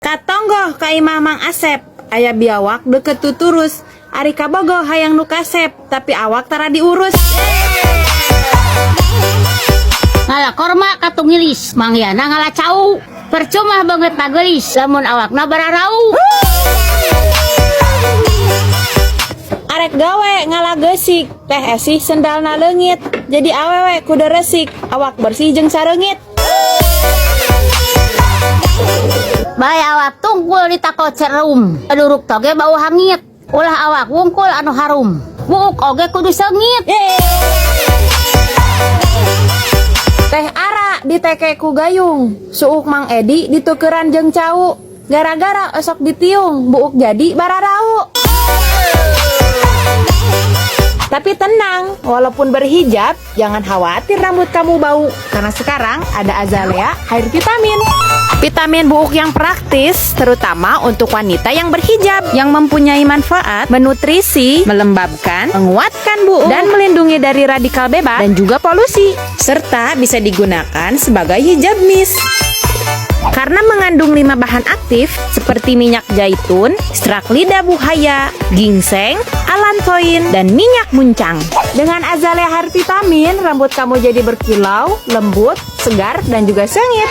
Ka tonggoh ka imah Mang Asep, aya biawak deket tuturus. Ari kabogoh hayang nu kasep, tapi awak tara diurus. Ngala korma ka tungilis, mangyana ngala cau. Percuma beungeutna geulis lamun awakna bararau. Arek gawe ngala geusik, teh esih sendalna leungit. Jadi awewe kudu resik, awak bersih jeung sareungit. Bae awak tungkul ditakol cerum, duruk toge bau hangit. Ulah awak wungkul anu harum, buuk oge kudu seungit. Teh ara diteke ku gayung, suuk Mang Edi ditukeran jeung cau. Gara-gara osok ditiung, buuk jadi bararau. Tapi tenang, walaupun berhijab, jangan khawatir rambut kamu bau. Karena sekarang ada Azalea Hair Vitamin. Vitamin buuk yang praktis, terutama untuk wanita yang berhijab, yang mempunyai manfaat, menutrisi, melembabkan, menguatkan buuk, dan melindungi dari radikal bebas dan juga polusi. Serta bisa digunakan sebagai hijab mist. Karena mengandung 5 bahan aktif seperti minyak zaitun, ekstrak lidah buaya, ginseng, allantoin, dan minyak muncang. Dengan Azalea Hair Vitamin, rambut kamu jadi berkilau, lembut, segar, dan juga sengit.